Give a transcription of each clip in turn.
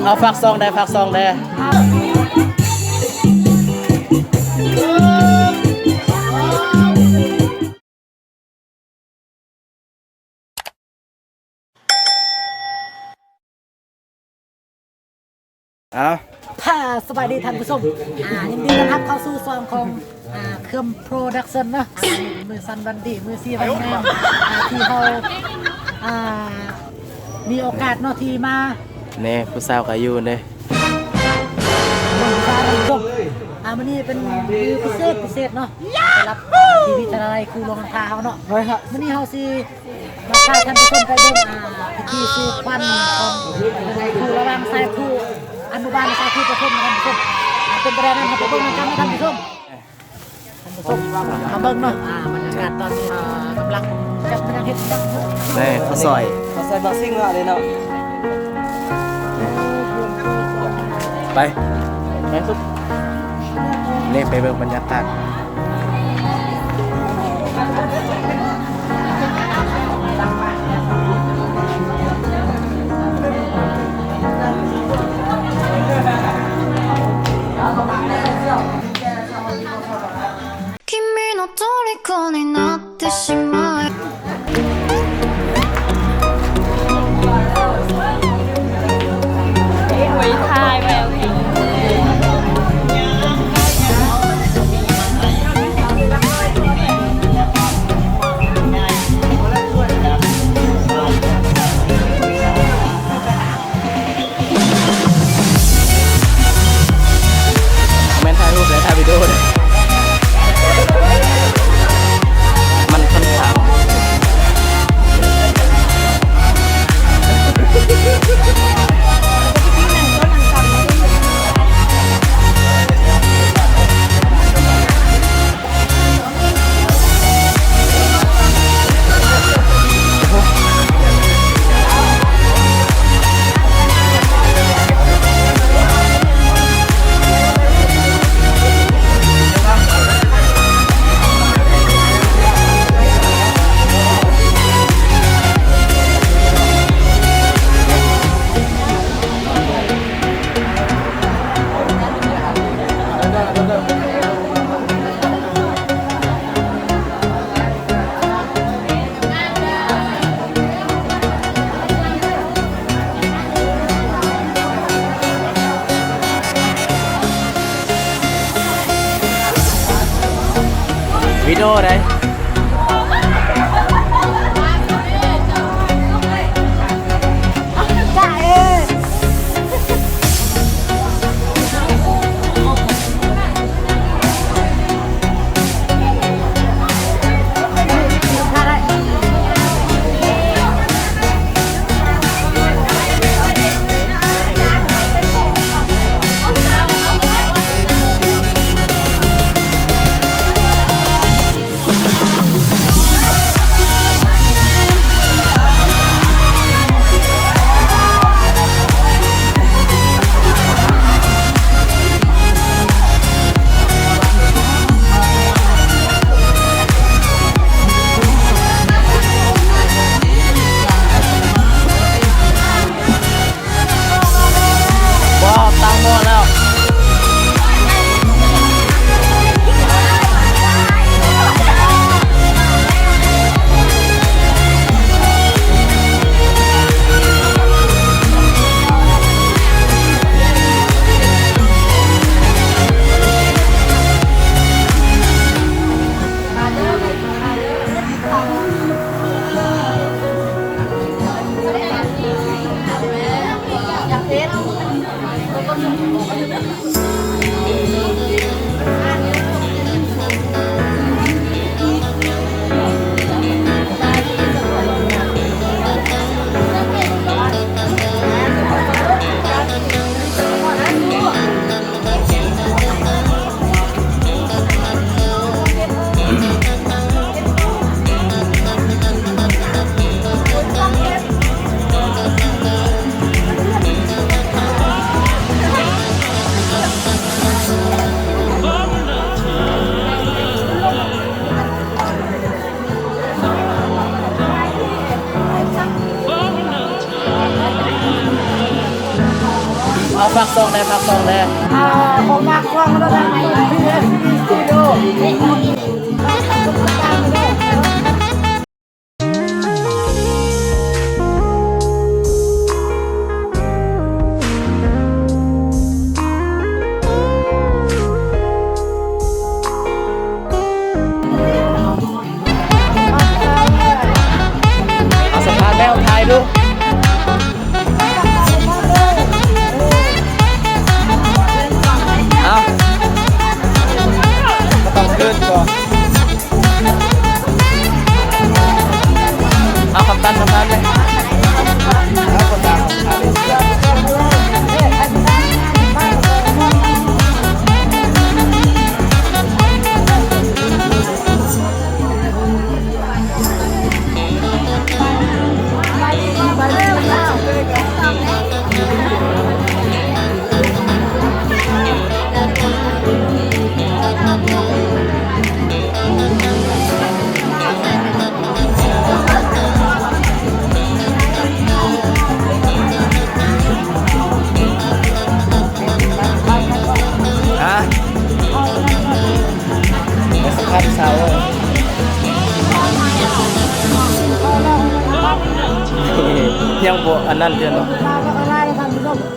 ເອົາ ຝາກຊ່ອງແດ່ ຝາກຊ່ອງແດ່. ເອົາ ຄ່ະ ສະບາຍດີທ່ານຜູ້ຊົມ ອ່າ ຍິນດີຕ້ອນຮັບເຂົ້າສູ່ຊ່ອງຂອງ ອ່າ ເຄື່ອງໂປຣດັກຊັນເນາະ ອ່າ ມື້ສັນວັນດີ ມື້ສີວັນງາມ ອ່າ ທີ່ເຮົາ ອ່າ ມີໂອກາດເນາະ ທີ່ມາ ແນ່ ຜູ້ສາວກໍຢູ່ເດ້ ເບິ່ງສາວນຳຊົມ ອ່າ ມື້ນີ້ເປັນມື້ພິເສດ ພິເສດເນາະ ສຳລັບທີ່ວິທະຍາໄລຄູຫຼວງນ້ຳທາເຮົາເນາະ ມື້ນີ້ເຮົາຊິ ມາພາທ່ານຜູ້ຊົມໄປເບິ່ງ ອ່າ ພິທີສູ່ຂວັນຂອງຄູ ລະຫວ່າງສາຍຄູອະນຸບານ ສາຍຄູປະຖົມ ທ່ານຜູ້ຊົມ ອ່າ ເປັນແບບໃດນັ້ນ ເຮົາໄປເບິ່ງນຳກັນນະທ່ານຜູ້ຊົມ ທ່ານຜູ້ຊົມ ມາເບິ່ງເນາະ ອ່າ ບັນຍາກາດຕອນ ອ່າ ກຳລັງຈັບ ກຳລັງເຮັດຫຍັງເນາະ ແມ່ນ ເຂົ້າຊອຍ ເຂົ້າຊອຍບັກຊິງເນາະ ເດ້ເນາະ ໄປ ໄປສຸດ ນີ້ໄປເບິ່ງບັນຍາກາດ 君の虜になってしまえ ແມ່ນຖ່າຍຮູບແລ້ວຖ່າຍວິດີໂອເດ້ ມັນຄ່ອນຂ້າງ ວິດີໂອໃດ? ບໍ່ ຕັ້ງໝໍ້ແລ້ວ. ເ ເອົາ ຝາກຊ່ອງແດ່ ຝາກຊ່ອງແດ່. ອ່າ ຂໍຝາກຊ່ອງແລ້ວກັນ ພີເອັສ ສະຕູດິໂອ. ເອົາ ສຳພາດແມ່ ຖ່າຍດູ. ເອົາ ບໍ່ຕ້ອງເຂີນບໍ່? ເອົາ ຄຳຕັນ ຄຳຕັນເລີຍ. ຮະ? ສະພາບເຊົາ ຍັງບໍ່ອັນນັ້ນເທື່ອເນາະ.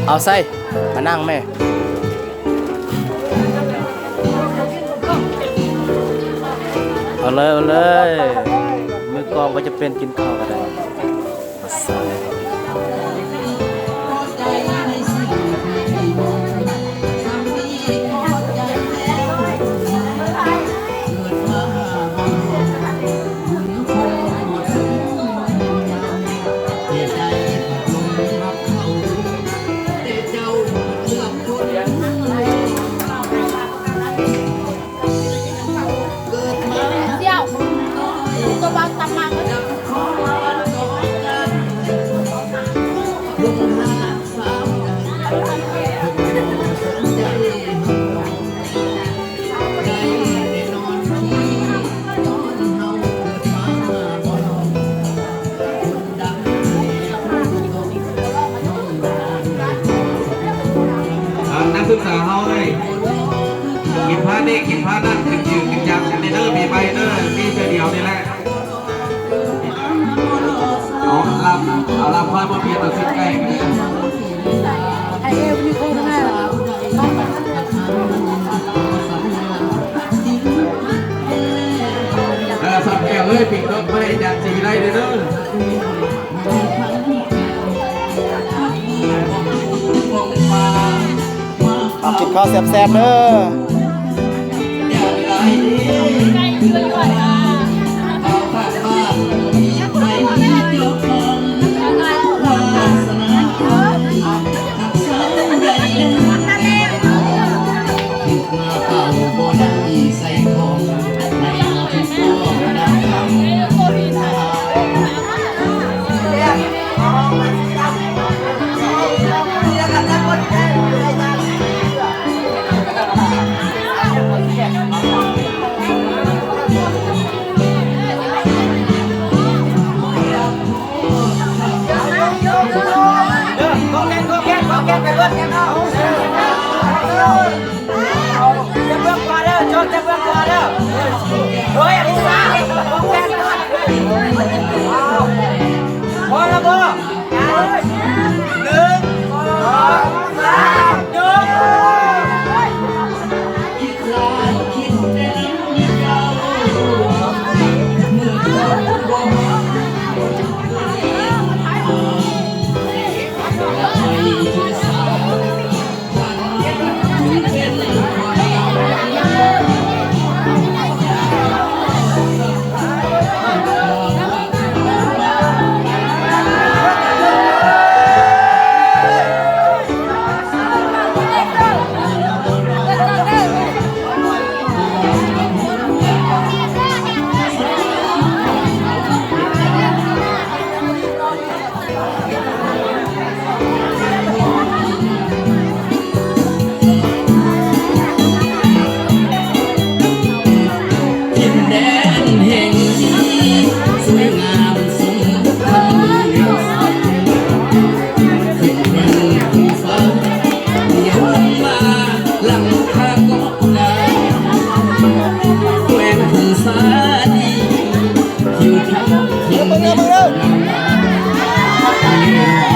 ເອົາໃສ່ ມານັ່ງແມ່. ເອົາເລີຍ ເອົາເລີຍ ມື້ກ່ອນບໍ່ຈຳເປັນກິນເຂົ້າກໍໄດ້. ອ່າ ນັກສຶກສາເຮົາເອີຍ ກິນພານີ້ ກິນພານັ້ນ ຂຶ້ນຈື່ຂຶ້ນຢາກກັນເດີ ປີໃໝ່ເດີ ມີເທື່ອດຽວນີ້ແຫຼະ. ເອົາລຳ ເອົາລຳ ຄ່ອຍມາປ່ຽນເອົາຊິດໄກ່ກັນເດີ. ເອີ ສັກແກ້ວເອີຍ ປີກເນາະ ບໍ່ໄດ້ຈາກສີວິໄລເດີ. ເອົາ ກິນເຂົ້າແຊບໆເດີ. ເຮີ້ຍ ອາລິຊາ ພ້ອມແລ້ວບໍ່? ໜຶ່ງ ສອງ ສາມ ຍົກ. ເບິ່ງເດີ ເບິ່ງເດີ.